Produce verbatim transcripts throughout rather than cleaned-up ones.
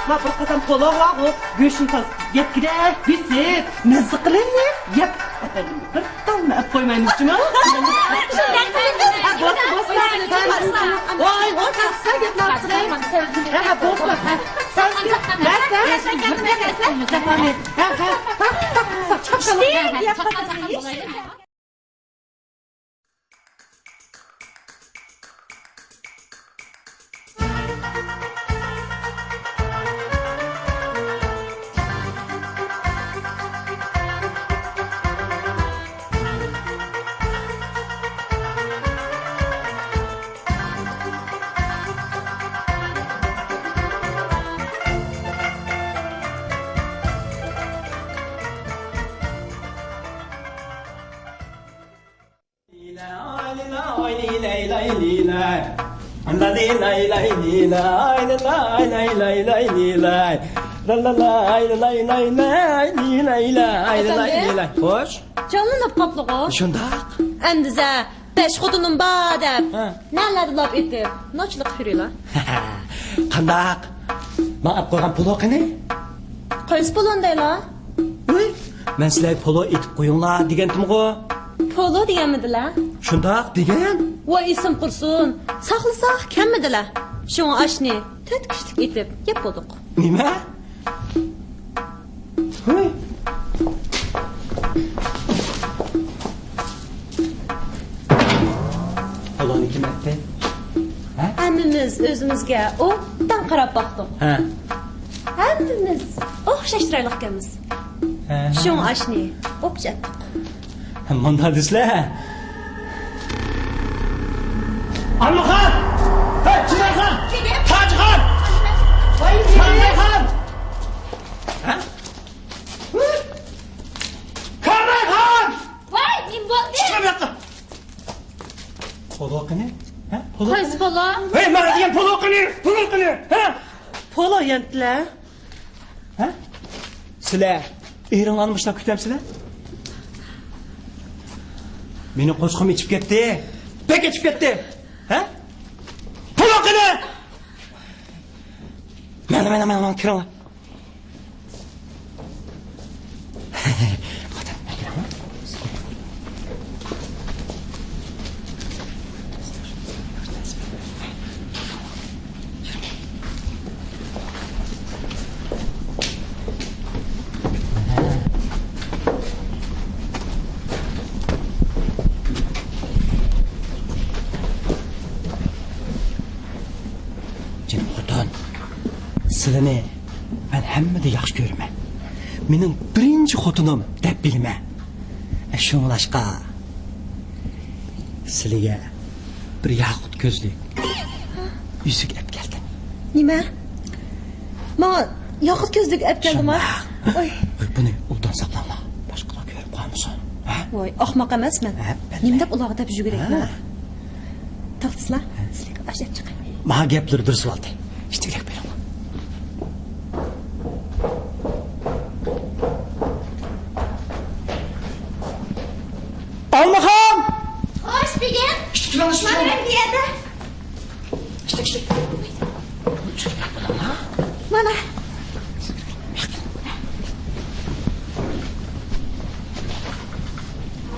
ما بىر قازان پولۇ بارغۇ، گۆشنى تازا يەتكۈدەك بېسىپ، مەززە قىلىپ يەپ، ئەپەندىم، بىر تالنى ئەپ قويمايمىز جۇمۇ. ھە، بولسا، بولسا. ۋاي، ئوتاقسا گەپلەر قىلىڭ. ھە، ھە، بولسا. ھە، سەن، ھە، سەن. ھە، ھە. خوش. جانلىنىپ قاپلىغۇ. شۇنداق. ئەمدىزە، بەش خوتۇنۇم بار دەپ، ھە، نەلەردە لاپ ئېتىپ، نوچىلىق يۈرۈيلا. قانداق؟ ماڭا ئەپ قويغان پولۇ قېنى؟ قايسى پولۇنى دەيلا؟ ۋۇي، مەن سىلەرگە پولۇ ئېتىپ قويۇڭلار دېگەنتىمغۇ. پولۇ دېگەنمىدىلە؟ شۇنداق دېگەن. ۋاي، ئېسىم قۇرسۇن، ساقلىساق كەممىدىلە. شۇڭا ئاشنى تۆت كۈچلۈك ئېتىپ يەپ بولدۇق. نېمە؟ ھوي. پولۇنى كىم ئەتتى؟ ھە؟ ھەممىمىز ئۆزىمىزگە ئوبدان قاراپ باقتۇق. ھە. ھەممىمىز ئوخشاش چىرايلىق ئىكەنمىز. ھە. شۇڭا ئاشنى ئوپچە ئەتتۇق. مۇنداق دېسىلە. ئالمىخان! ھەي، چىرايخان! تاجخان! ساندايخان! ھە؟ كارنايخان! ۋاي، نېمە بولدى؟ چىقىڭ بۇ ياققا! پولۇ قېنى؟ ھە؟ پولۇ؟ قايسى پولۇ؟ ھەي، مانا دېگەن پولۇ قېنى؟ پولۇ قېنى؟ ھە؟ پولۇ يەنتلە. ھە؟ سىلەر ئېرىڭلارنى مۇشۇنداق كۈتەمسىلەر؟ مېنىڭ قوچقۇم ئېچىپ كەتتى. بەك ئېچىپ كەتتى. ھە؟ پولۇ قېنى؟ مانا، مانا، مانا، مانا، كىرىڭلار. جېنىم خوتۇن، سىلىنى مەن ھەممىدىن ياخشى كۆرىمەن. مېنىڭ بىرىنچى خوتۇنۇم دەپ بىلىمەن. شۇڭلاشقا، سىلىگە بىر ياقۇت كۆزلۈك، ئۈزۈك ئەپ كەلدىم. نېمە؟ ماڭا ياقۇت كۆزلۈك ئەپ كەلدىما؟ شۇنداق. ئوي. ئوي، بۇنى ئوبدان ساقلاڭلار. باشقىلار كۆرۈپ قالمىسۇن. ھە؟ ۋاي، ئاخماق ئەمەسمەن. ھە، بەللە. نېمە دەپ ئۇلارغا دەپ يۈگۈرەي؟ ھە. توختىسىلا، سىلەرگە ئاش ئەپ چىقاي. ماڭا گەپلىرى دۇرۇس بولدى. ئىچتىكلەپ بېرىڭلار. ئالمىخان! خوش، بېگىم. ئىچتىكلەڭلار، مانا مەن بۇ يەردە. ئىچتىك، ئىچتىك. مانا.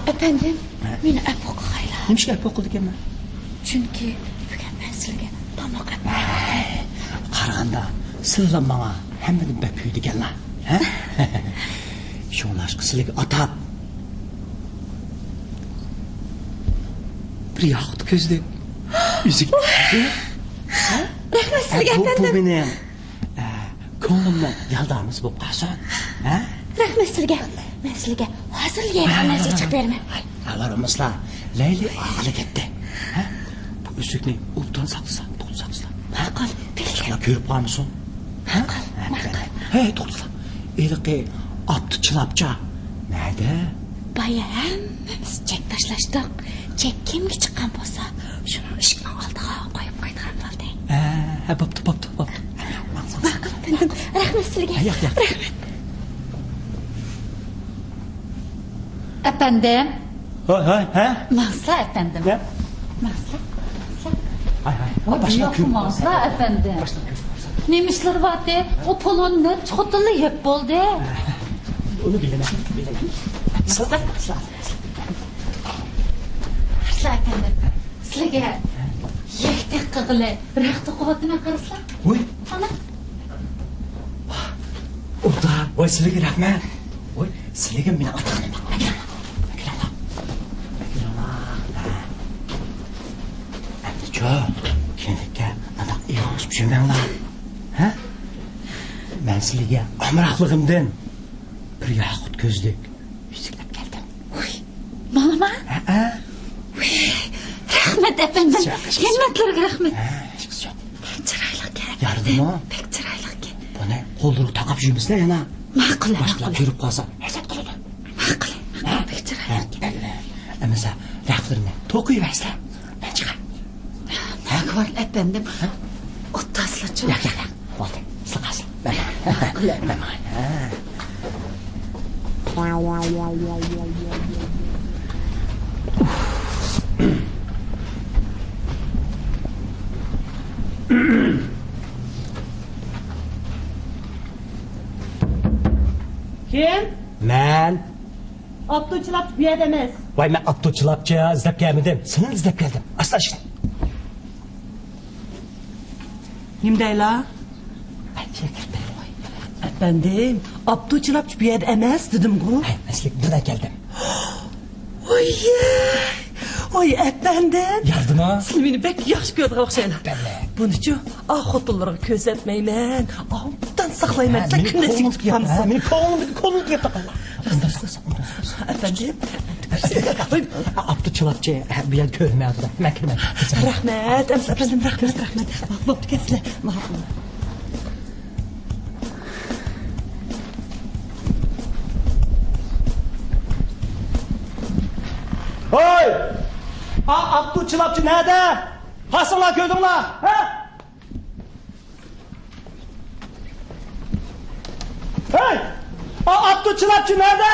ئەپەندىم، ھە؟ مېنى ئەپۇ قىلغايلا. نېمىشقا ئەپۇ قىلىدىكەنمەن؟ چۈنكى بۈگۈن مەن سىلىگە تاماق ئەپ بەرمىدىم. قارىغاندا، سىلىلا ماڭا ھەممىدىن بەك كۆيىدىكەنلا. ھە؟ شۇڭلاشقا سىلىگە ئاتاپ بىر ياقۇت كۆزلۈك، ئۈزۈك. ھە؟ رەھمەت سىلىگە، بۇ، بۇ ئەپەندىم. مېنىڭ ئە، كۆڭلۈمنىڭ يالدامىسى بولۇپ قالسۇن. ھە؟ رەھمەت سىلىگە. مەن سىلىگە ھازىرلا يەيدىغان نەرسە چىقىپ بېرىمەن. ھاي، ئاۋارە بولمىسىلا. لەيلى ئاغىلى كەتتى. ھە؟ بۇ ئۈزۈكنى ئوبدان ساقلىسا، توغرا ساقلىسا. ماقۇل، بىلگىن. باشقىلار كۆرۈپ قالمىسۇن. ھە؟ ماقۇل، ھە، ماقۇل. ھەي، توختىلا. ھېلىقى ئاپتۇ چىلاپچا نەدە؟ بايا ھەممىمىز چەك تاشلاشتۇق. چەك كىمگە چىققان بولسا، شۇنىڭ ئىشىكنىڭ ئالدىغا قويۇپ قويىدىغان بولدى. ھە، ھە، بوپتۇ، بوپتۇ، بوپتۇ. ماقۇل، ئەپەندىم. رەھمەت سىلىگە. ھە، ياق، ياق. رەھمەت. ئەپەندىم. ھە، ھە، ھە؟ ماڭسىلا، ئەپەندىم. نە؟ ماڭسىلا، ماڭسىلا. ھاي، ھاي. ۋاي، باشلاپ بۇياققا كۆرۈپ ماڭسىلا، قالسا. ئەپەندىم. باشلاپ كۆرۈپ قالسا. نېمە ئىشلىرى بارتى؟ ئۇ پۇلۇنى نەچچە خوتۇنلا يەپ بولدى. ئۇنى بىلىمەن، بىلىمەن. سىلە، سىلە. سىلە ئەپەندىم، سىلىگە يەكتەك قىلغىلى رەخت توقۇۋاتىمەن، قارىسىلا. ۋوي. ئانا. ئۇدا، ۋاي، سىلىگە رەھمەت. ۋاي، سىلىگە مېنىڭ ئاتىغىنىم. ئەمدىچۇ، كېيىنلىككە ئانداق ئېغىرلىشىپ يۈرمەڭلار. ھە؟ مەن سىلىگە ئامراقلىقىمدىن بىر ياقۇت كۆزلۈك يۈزۈك ئەپ كەلدىم. ۋۇي، ماڭىما؟ ھەئە. ۋۇي، رەھمەت ئەپەندىم. ياخشى. ھەممەتلەرگە رەھمەت. ھە، ھېچقىسى يوق. بەك چىرايلىق گەپ. يارىدىمۇ؟ بەك چىرايلىق گەپ. بۇنى قوللىرىغا تاقاپ يۈرمىسىلە يەنە. ماقۇل، ماقۇل. باشقىلار كۆرۈپ قالسا ھەسەت قىلىدۇ. ماقۇل، ماقۇل، بەك چىرايلىق. ھە، بەللى. ئەمىسە رەختلىرىنى توقۇيۇۋەرسىلە. مەن چىقاي. ماقۇل ئەپەندىم. ھە؟ ئولتۇرسىلىچۇ. ياق، ياق، ياق. بولدى. سىلە قالسا. مەن، ماقۇل. مەن ماڭاي. ھە. كىم؟ مەن. ئاپتۇ چىلاپچى بۇ يەردە ئەمەس. ۋاي، مەن ئاپتۇ چىلاپچى ئىزدەپ كەلمىدىم. سېنى ئىزدەپ كەلدىم. ئاستا ئىشىكنى. نېمە دەيلا؟ ئەپەندىم، ئاپتۇ چىلاپچى بۇ يەردە ئەمەس دېدىمغۇ. ھەي، مەن سىلىگە بىردىن كەلدىم. ۋوي، ۋوي، ئەپەندىم. يارىدىمۇ؟ سىلى مېنى بەك ياخشى كۆرىدىغان ئوخشايلا. بەللى. بۇنىچۇ، ئا خوتۇنلارغا كۆرسەتمەيمەن. ئا، ئوبدان ساقلايمەن. ھە، سەن مېنى كۈندە كۆڭلۈڭ، چېكىپ ھە، تۇرامسەن. مېنى كۆڭلۈڭ، كۆڭلۈڭ دەپ تاقاللا. ئەپەندىم. ئاپتۇ چىلاپچى، ھە، بۇ يەردە كۆرۈنمەيۋاتىدۇ. مەن كىرىمەن. رەھمەت، ئەمىسە ئەپەندىم، رەھمەت، رەھمەت. بوپتۇ، كەتسىلە. ماقۇل. ھوي! ئا، ئاپتۇ چىلاپچى نەدە؟ قاچىڭلار، كۆردۈڭلار؟ ھە؟ ھەي! ئا، ئاپتۇ چىلاپچى نەدە؟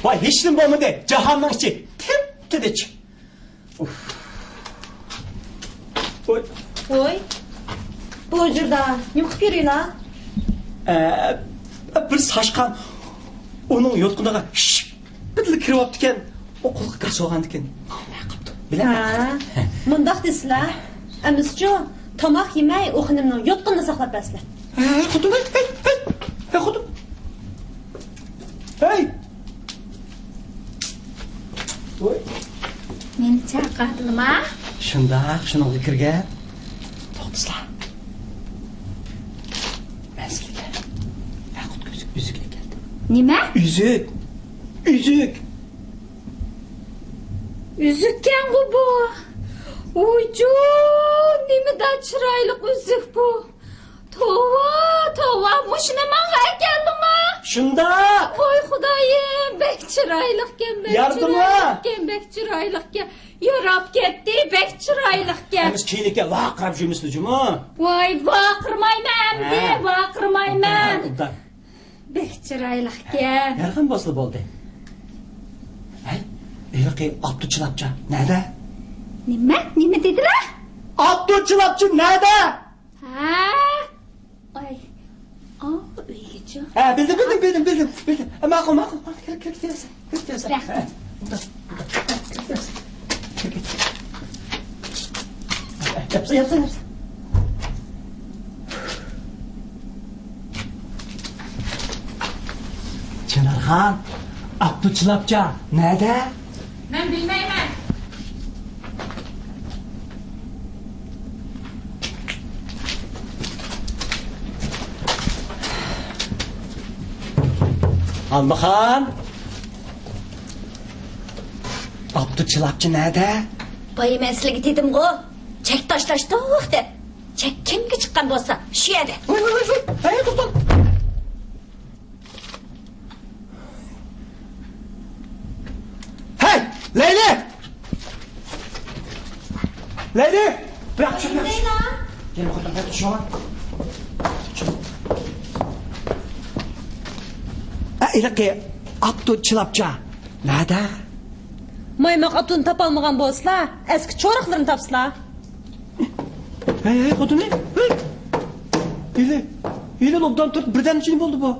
ۋاي، ھېچنېمە بولمىدى. جاھاننىڭ ئىچى تىپتىنچ. ۋوي. ۋوي. بۇ ھۇجرىدا نېمە قىلىپ يۈرۈيلا؟ ئە، بىر ساشقان ئۇنىڭ يوتقىنىغا شىپپىدىلا كىرىۋاپتىكەن. ئۇ قۇلىقى كىر سوغاندىكەن. بىلەم. ھە، مۇنداق دېسىلە. ئەمىسىچۇ، تاماق يېمەي، ئۇ خېنىمنىڭ يوتقىنىنى ساقلاپ بەرسىلە. ھە، خوتۇن، ھەي، ھەي، ھەي، ھەي، خوتۇن. ھەي! ۋوي. مېنى چاقىردىلىما؟ شۇنداق، شۇنىڭغا كىرگەن. توختىسىلا. مەن سىلىگە ياقۇت كۆزلۈك ئۈزۈك ئەكەلدىم. نېمە؟ ئۈزۈك. ئۈزۈك. ئۈزۈككەنغۇ بۇ. ۋۇيجۇ، نېمىدا چىرايلىق ئۈزۈك بۇ. توۋا، توۋا، مۇشۇنى ماڭا ئەكەلدىڭما؟ شۇنداق. ۋاي خۇدايىم، بەك چىرايلىقكەن، بەك يارىدىمۇ؟ چىرايلىقكەن، بەك چىرايلىقكەن. ياراپ كەتتى، بەك چىرايلىقكەن. ئەمىسە كېيىنلىككە ۋارقىراپ يۈرمىسىلە جۇمۇ. ۋاي، ۋارقىرىمايمەن ئەمدى، ھە. ۋارقىرمايمەن. ئوبدان، ئوبدان. بەك چىرايلىقكەن. يارىغان بولسىلا بولدى. ھەي، ھېلىقى ئاپتۇ چىلاپچى نەدە؟ نېمە؟ نېمە دېدىلە؟ ئاپتۇ چىلاپچى نەدە؟ ھە؟ ئاي. ئا، ئۆيگىچۇ؟ ھە، بىلدىم، بىلدىم، بىلدىم، بىلدىم، بىلدىم. ھە، ماقۇل، ماقۇل، ماقۇل. كىر، كىر، كىرىۋەرسەن، كىر، كىرىۋەرسەن. رەھمەت. ھە، ئۇنداق، ئۇنداق. كىر، كىر. ياپسا، ياپسا، ياپسا. چىنارخان، ئاپتۇ چىلاپچى نەدە؟ مەن بىلمەيمەن. ئالمىخان! ئاپتۇ چىلاپچى نەدە؟ بايا مەن سىلىگە دېدىمغۇ، چەك تاشلاشتۇق دەپ. چەك كىمگە چىققان بولسا، شۇ يەردە. ۋاي، ۋاي، ۋاي، ۋاي. ھەي، توختاڭ. ھەي، لەيلى! لەيلى! بىراق، چۈش، بىراق، چۈش. لەيلى! كەل، بىراق، چۈش. چۈش. ئە، ھېلىقى ئاپتو چىلاپچا نەدە؟ مايماق ئاپتونى تاپالمىغان بولسىلا، ئەسكى چورۇقلىرىنى تاپسىلا. ھەي، ھەي، خوتۇنى، ھەي! ھېلى، ھېلى ئوبدان تۇرۇپ، بىردەمدە جىم بولدى بۇ.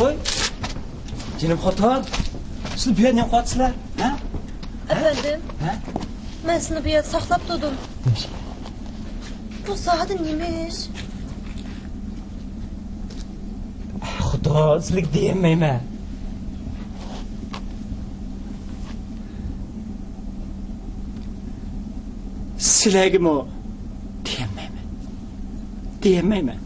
ۋوي، جېنىم خوتۇن، سىلەر بۇ يەردە نېمە قىلىۋاتىسىلەر، ھە؟ ئەپەندىم، ھە؟ مەن سىلەرنى بۇ يەردە ساقلاپ تۇردۇم. نېمىشقا؟ بۇ زادى نېمە ئىش؟ خۇدا، سىلەرگە دېيەلمەيمەن. سىلەرگىمۇ دېيەلمەيمەن. دېيەلمەيمەن.